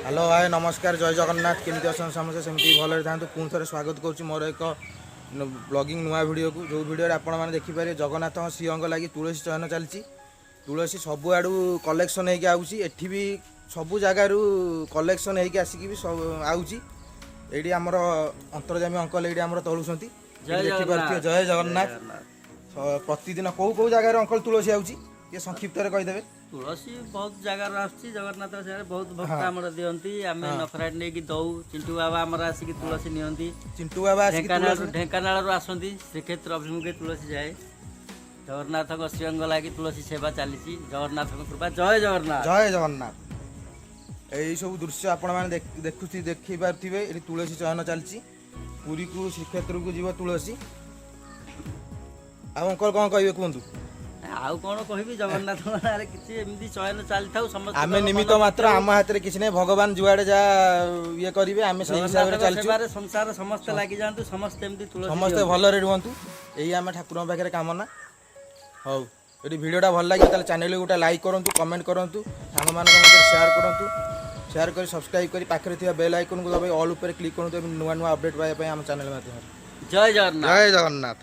Hello hi, ନମସ୍କାର, ଜୟ ଜଗନ୍ନାଥ। କେମିତି ଅଛନ୍ତି ସମସ୍ତେ? ସେମିତି ଭଲରେ ଥାନ୍ତୁ। ପୁଣି ଥରେ ସ୍ୱାଗତ କରୁଛି ମୋର ଏକ ବ୍ଲଗିଂ ନୂଆ ଭିଡ଼ିଓକୁ, ଯେଉଁ ଭିଡ଼ିଓରେ ଆପଣମାନେ ଦେଖିପାରିବେ ଜଗନ୍ନାଥଙ୍କ ଶ୍ରୀଅଙ୍ଗ ଲାଗି ତୁଳସୀ ଚୟନ ଚାଲିଛି। ତୁଳସୀ ସବୁଆଡ଼ୁ କଲେକ୍ସନ୍ ହେଇକି ଆଉଛି। ଏଠି ବି ସବୁ ଜାଗାରୁ କଲେକ୍ସନ୍ ହେଇକି ଆସିକି ବି ସବୁ ଆଉଛି। ଏଇଠି ଆମର ଅନ୍ତର୍ଜାମୀ ଅଙ୍କଲ ଏଇଠି ଆମର ତୋଳୁଛନ୍ତି। ଜୟ ଏଠି ଦେଖିପାରୁଥିବେ। ଜଗନ୍ନାଥ। ଜୟ ଜଗନ୍ନାଥ। ପ୍ରତିଦିନ କୋଉ କୋଉ ଜାଗାରେ ଅଙ୍କଲ ତୁଳସୀ ଆଉଛି, ଟିକେ ସଂକ୍ଷିପ୍ତରେ କହିଦେବେ। ତୁଳସୀ ବହୁତ ଜାଗାରୁ ଆସୁଛି। ଜଗନ୍ନାଥ ସେବାରେ ବହୁତ ଭକ୍ତ ଆମର ଦିଅନ୍ତି। ଆମେ ନଖରାଟି ନେଇକି ଦଉ। ଚିଣ୍ଟୁ ବାବା ଆମର ଆସିକି ତୁଳସୀ ନିଅନ୍ତି। ଚିଣ୍ଟୁ ବାବା ଆସିକି ଢେଙ୍କାନାଳରୁ ତୁଳସୀ ଢେଙ୍କାନାଳରୁ ଆସନ୍ତି। ଶ୍ରୀକ୍ଷେତ୍ର ଅଭିମୁଖେ ତୁଳସୀ ଯାଏ। ଜଗନ୍ନାଥଙ୍କ ଶ୍ରୀଅଙ୍ଗ ଲାଗି ତୁଳସୀ ସେବା ଚାଲିଛି। ଜଗନ୍ନାଥଙ୍କ କୃପା। ଜୟ ଜଗନ୍ନାଥ। ଜୟ ଜଗନ୍ନାଥ। ଏଇ ସବୁ ଦୃଶ୍ୟ ଆପଣମାନେ ଦେଖିପାରୁଥିବେ। ଏଠି ତୁଳସୀ ଚୟନ ଚାଲିଛି। ପୁରୀକୁ, ଶ୍ରୀକ୍ଷେତ୍ରକୁ ଯିବ ତୁଳସୀ। ଆଉ ଅଙ୍କଲ, କ'ଣ କହିବେ କୁହନ୍ତୁ। ଆଉ କଣ କହିବି? ଜଗନ୍ନାଥଙ୍କ ନାଁରେ କିଛି ଏମିତି ଚୟନ ଚାଲିଥାଉ ସମସ୍ତେ। ଆମେ ନିମିତ୍ତ ମାତ୍ର, ଆମ ହାତରେ କିଛି ନାହିଁ। ଭଗବାନ ଯୁଆଡ଼େ ଯାହା ଇଏ କରିବେ, ଆମେ ସେଇ ହିସାବରେ ଚାଲିଛୁ। ସେବାରେ ସଂସାର ସମସ୍ତେ ଲାଗିଯାଆନ୍ତୁ। ସମସ୍ତେ ଏମିତି ତୁଳସୀ ସମସ୍ତେ ଦିଅନ୍ତୁ। ଭଲରେ ରୁହନ୍ତୁ, ଏଇ ଆମେ ଠାକୁରଙ୍କ ପାଖରେ କାମନା। ହଉ, ଯଦି ଭିଡ଼ିଓଟା ଭଲ ଲାଗିବ, ତାହେଲେ ଚ୍ୟାନେଲକୁ ଗୋଟେ ଲାଇକ୍ କରନ୍ତୁ, କମେଣ୍ଟ କରନ୍ତୁ, ସାଙ୍ଗମାନଙ୍କ ମଧ୍ୟରେ ସେୟାର କରନ୍ତୁ। ସେୟାର କରି, ସବସ୍କ୍ରାଇବ୍ କରି, ପାଖରେ ଥିବା ବେଲ୍ ଆଇକନ୍କୁ ଦବାଇ ଅଲ୍ ଉପରେ କ୍ଲିକ୍ କରନ୍ତୁ ଏବଂ ନୂଆ ନୂଆ ଅପଡ଼େଟ୍ ପାଇବା ପାଇଁ ଆମ ଚ୍ୟାନେଲ ମାଧ୍ୟମରେ। ଜୟ ଜଗନ୍ନାଥ। ଜୟ ଜଗନ୍ନାଥ।